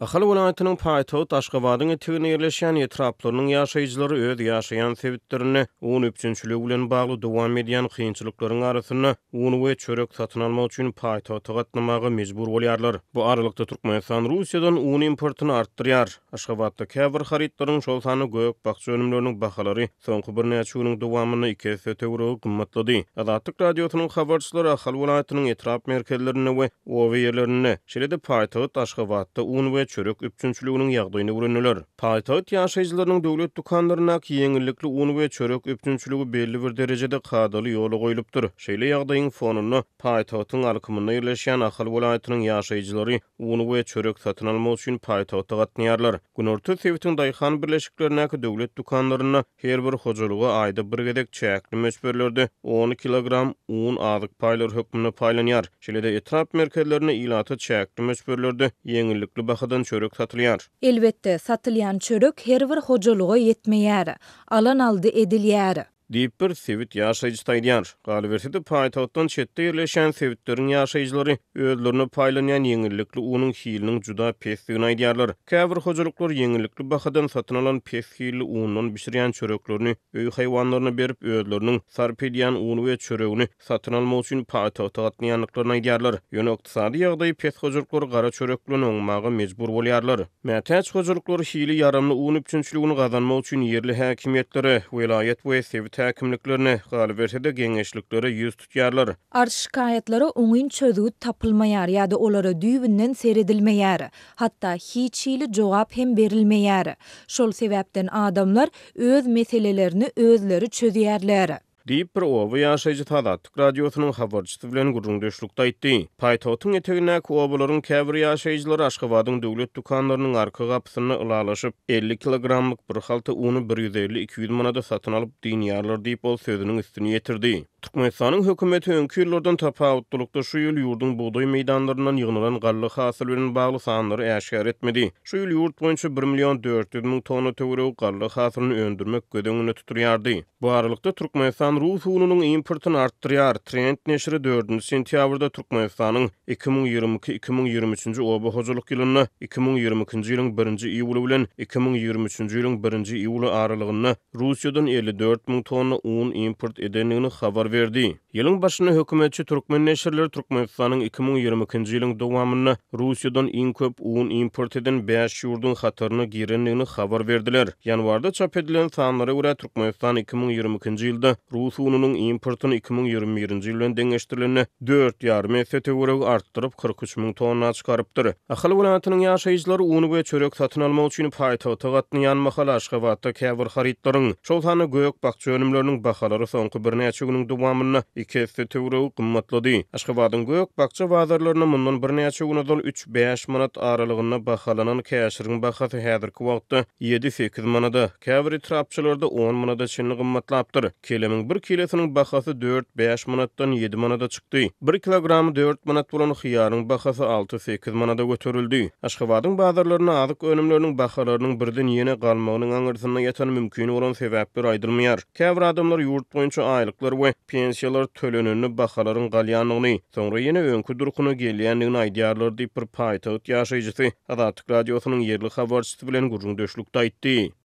Ahal welaýatynyň paýtagt Aşgabadyň eteginde ýerleşýän etraplarynyň ýaşaýjylary öz ýaşaýan sebitlerinde un üpjünçiligi bilen bagly dowam edýän kynçylyklaryň arasynda un we çörek satyn almak üçin paýtagta gatnamaga mejbur bolýarlar. Bu aralykda Türkmenistan Russiýadan un importyny artdyrýar. Aşgabatda käbir harytlaryň, şol sanda gök-bakja önümleriniň bahalary soňky birnäçe günüň dowamynda iki esse töweregi gymmatlady. Azatlyk Radiosynyň habarçylary Ahal welaýatynyň etrap merkezlerinde we oba ýerlerinde, şeýle-de paýtagt Aşgabatda un we çörek üpjünçiliginiň ýagdaýyny öwrendiler. Paýtagt ýaşaýjylarynyň döwlet dükanlaryndaky ýeňillikli un we çörek üpjünçiligi belli bir derejede kadaly ýola goýlupdyr. Şeýle ýagdaýyň fonunda paýtagtyň alkymynda ýerleşýän Ahal welaýatynyň ýaşaýjylary Un we çörek satyn almak üçin paýtagta gatnaýarlar. Günorta sebitiň daýhan birleşiklerindäki döwlet dükanlarynda her bir hojalyga aýda bir gezek çäkli möçberlerde on kilogram un azyk paýlary hökmünde paýlanýar. Şeýle-de etrap merkezlerinde ilata çäkli möçberlerde ýeňillikli bahadan çörek satylýar. Elbetde, satylýan çörek her bir hojalyga ýetmeýär. Alan-aldy edilýär. Diýip, bir sebit ýaşaýjysy aýdýar. Galyberse-de, paýtagtdan çetde ýerleşýän sebitleriň ýaşaýjylary özlerine paýlanýan ýeňillikli unuň hiliniň juda pesdigini aýdýarlar. Käbir hojalyklar ýeňillikli bahadan satyn alan pes hilli undan bişirýän çöreklerini öý haýwanlaryna berip, özleriniň sarp edýän uny we çöregini satyn almak üçin paýtagta gatnaýandyklaryny aýdýarlar. Ýöne ykdysady ýagdaýy pes hojalyklar gara çörek bilen oňmaga mejbur bolýarlar. Mätäç hojalyklar hili ýaramly un üpjünçiligini gazanmak üçin ýerli häkimiýetlere, welaýat we sebit häkimliklerine, galyberse-de geňeşliklere ýüz tutýarlar. Arz-şikaýatlara oňyn çözgüt tapylmaýar ýa-da olara düýbünden seredilmeýär. Hatda hiç hili jogap hem berilmeýär. Şol sebäpden adamlar öz meselelerini özleri çözýärler. Diýip, bir oba ýaşaýjysy Azatlyk Radiosynyň habarçysy bilen gürrüňdeşlikde aýtdy. Paýtagtyň etegindäki obalaryň käbir ýaşaýjylary Aşgabadyň döwlet dükanlarynyň arka gapysynda ylalaşyp, 50 kilogramlyk bir halta uny bir 150-200 manada satyn alyp dynýarlar diýip, ol sözüniň üstüni ýetirdi. Türkmenistanyň hökümeti öňki ýyllardan tapawutlylykda şu ýyl ýurduň bugdaý meýdanlaryndan ýygnalan galla hasyly bilen bagly sanlary äşgär etmedi. Şu ýyl ýurt boýunça bir million 400 müň tonna töweregi galla hasylyny öndürmek göz öňünde tutulýardy. Bu aralykda, Türkmenistan rus ununyň importyny artdyrýar. Trend neşiri dördünji sentýabrda Türkmenistanyň 2022, 2023-nji oba hojalyk ýylynda 2022-nji ýylyň birinji iýuly bilen 2023-nji ýylyň birinji iýuly aralygynda Russiýadan 54 müň tonna un import edendigini habar berdi. Ýylyň başynda hökümetçi türkmen neşirleri Türkmenistanyň 2022-nji ýylyň dowamynda Russiýadan iň köp un import eden bäş ýurduň hataryna girendigini habar berdiler. Ýanwarda çap edilen sanlara görä, Türkmenistan 2022-nji ýylda rus ununyň importyny 2021-nji ýyl bilen deňeşdirilende dört ýarym esse töweregi artdyryp, 43 müň tonna çykarypdyr. Ahal welaýatynyň ýaşaýjylary un we çörek satyn almak üçin paýtagta gatnaýan mahaly Aşgabatda käbir harytlaryň, şol sanda gök-bakja önümleriniň bahalary soňky birnäçe günüň dowamynda iki esse töweregi gymmatlady. Aşgabadyň gök-bakja bazarlarynda mundan birnäçe gün ozal üç-bäş manat aralygynda bahalanan käşiriň bahasy häzirki wagtda ýedi-sekiz manada, käbir etrapçalarda on manada çenli gymmatlapdyr. Kelemiň bir kilosynyň bahasy dört-bäş manatdan ýedi manada çykdy. Bir kilogramy dört manat bolan hyýaryň bahasy alty-sekiz manada göterildi. Aşgabadyň bazarlarynda azyk önümleriniň bahalarynyň birden ýene galmagynyň aňyrsynda ýatan mümkin bolan sebäpler aýdylmaýar. Käbir adamlar ýurt boýunça aýlyklar we pensiýalar tölenende bahalaryň galýandygyny, soňra ýene öňki durkuna gelýändigini aýdýarlar diýip, bir paýtagt ýaşaýjysy Azatlyk Radiosynyň ýerli habarçysy bilen gürrüňdeşlikde aýtdy.